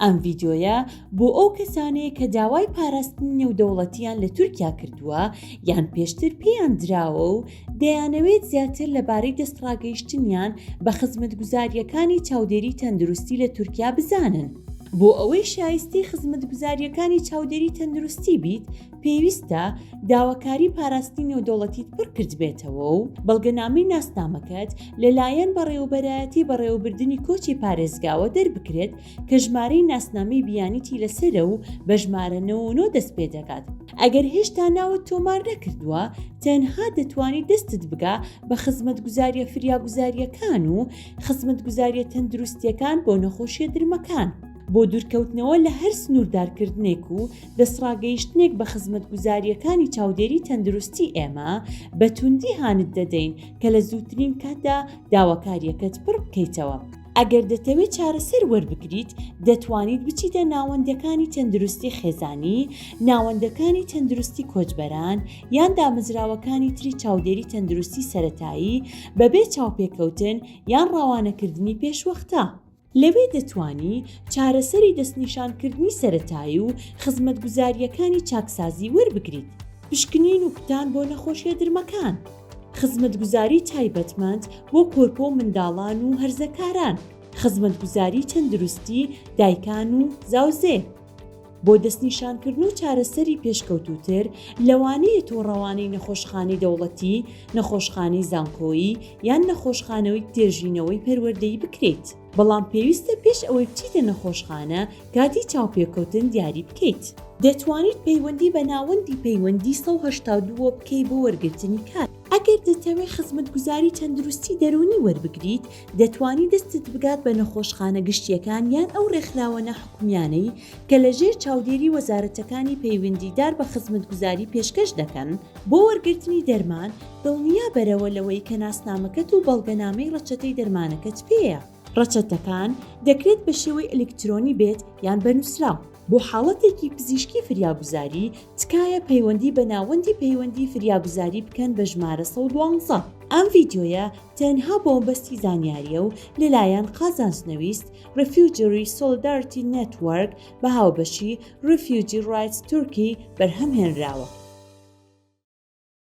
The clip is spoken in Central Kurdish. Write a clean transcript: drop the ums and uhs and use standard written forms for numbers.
ئەم ڤیدیۆیە بۆ ئەو کەسانەیە کە داوای پاراستنی نێودەوڵەتیان لە تورکیا کردووە یان پێشتر پێیان دراوە و دەیانەوێت زیاتر لەبارەی دەستڕاگەیشتنیان بە خزمەتگوزارییەکانی چاودێری تەندروستی لە تورکیا بزانن. بۆ ئەوەی شایستەی خزمەتگوزارییەکانی چاودێری تەندروستی بیت، پێویستە داواکاری پاراستنی نێودەوڵەتیت پڕکردبێتەوە و بەڵگەنامەی ناسنامەکەت لەلایەن بەڕێوەبەرایەتی بەڕێوەبردنی کۆچی پارێزگاوە دەربکرێت کە ژمارەی ناسنامەی بیانیتی لەسەرە و بە ژمارە 99 دەست پێدەکات. ئەگەر هێشتا ناوت تۆمار نەکردووە، تەنها دەتوانیت دەستت بگا بە خزمەتگوزارییە فریاگوزارییەکان و خزمەتگوزارییە تەندروستییەکان بۆ نەخۆشییە درمەکان. بۆ دوورکەوتنەوە لە هەر سنووردارکردنێک و دەستڕاگەیشتنێک بە خزمەتگوزارییەکانی چاودێری تەندروستی ئێمە بە توندی هانت دەدەین کە لە زووترین کاتدا داواکارییەکەت پڕ بکەیتەوە. ئەگەر دەتەوێت چارەسەر وەربگریت، دەتوانیت بچیتە ناوەندەکانی تەندروستی خێزانی، ناوەندەکانی تەندروستی کۆچبەران، یان دامەزراوەکانی تری چاودێری تەندروستی سەرەتایی بەبێ چاوپێکەوتن یان ڕەوانەکردنی پێشوەختە. لەوێ دەتوانی چارەسەری دەستنیشانکردنی سەرەتایی و خزمەتگوزارییەکانی چاکسازی وەربگریت، پشکنین و کوتان بۆ نەخۆشیە درمەکان، خزمەتگوزاری تایبەتمەند بۆ کۆرپە و منداڵان و هەرزەکاران، خزمەتگوزاری تەندروستی دایکان و زاوزێ. بۆ دەستنیشانکردن و چارەسەری پێشکەوتووتر، لەوانەیە تۆ ڕەوانەی نەخۆشخانەی دەوڵەتی، نەخۆشخانەی زانکۆیی، یان نەخۆشخانەوەی توێژینەوەی پەروەردەیی بکرێیت. بەڵام پێویستە پێش ئەوەی بچیتە نەخۆشخانە کاتی چاوپێکەوتن دیاری بکەیت. دەتوانیت پەیوەندی بە ناوەندی پەیوەندی 182 وە بکەیت بۆ وەرگرتنی کات. ئەگەر دەتەوێت خزمەتگوزاری تەندروستی دەروونی وەربگریت، دەتوانی دەستت بگات بە نەخۆشخانە گشتییەکان یان ئەو ڕێکخراوە ناحکومیانەی کە لە ژێر چاودێری وەزارەتەکانی پەیوەندیدار بە خزمەتگوزاری پێشکەش دەکەن بۆ وەرگرتنی دەرمان، دڵنیابەرەوە لەوەی کە ناسنامەکەت و بەڵگەنامەی ڕەچەتەی دەرمانەکەت پێیە. ڕەچەتەکان دەکرێت بە شێوەی ئەلیکترۆنی بێت یان بە نووسراو. بۆ حاڵەتێکی پزیشکی فریاگوزاری، تکایە پەیوەندی بە ناوەندی پەیوەندی فریاگوزاری بکەن بە ژمارە 112. ئەم ڤیدیۆیە تەنها بۆ مەبەستی زانیارییە و لەلایەن قازانجنەویست Refugee Solidarity Network بە هاوبەشی Refugee Rights Turkey بەرهەم هێنراوە.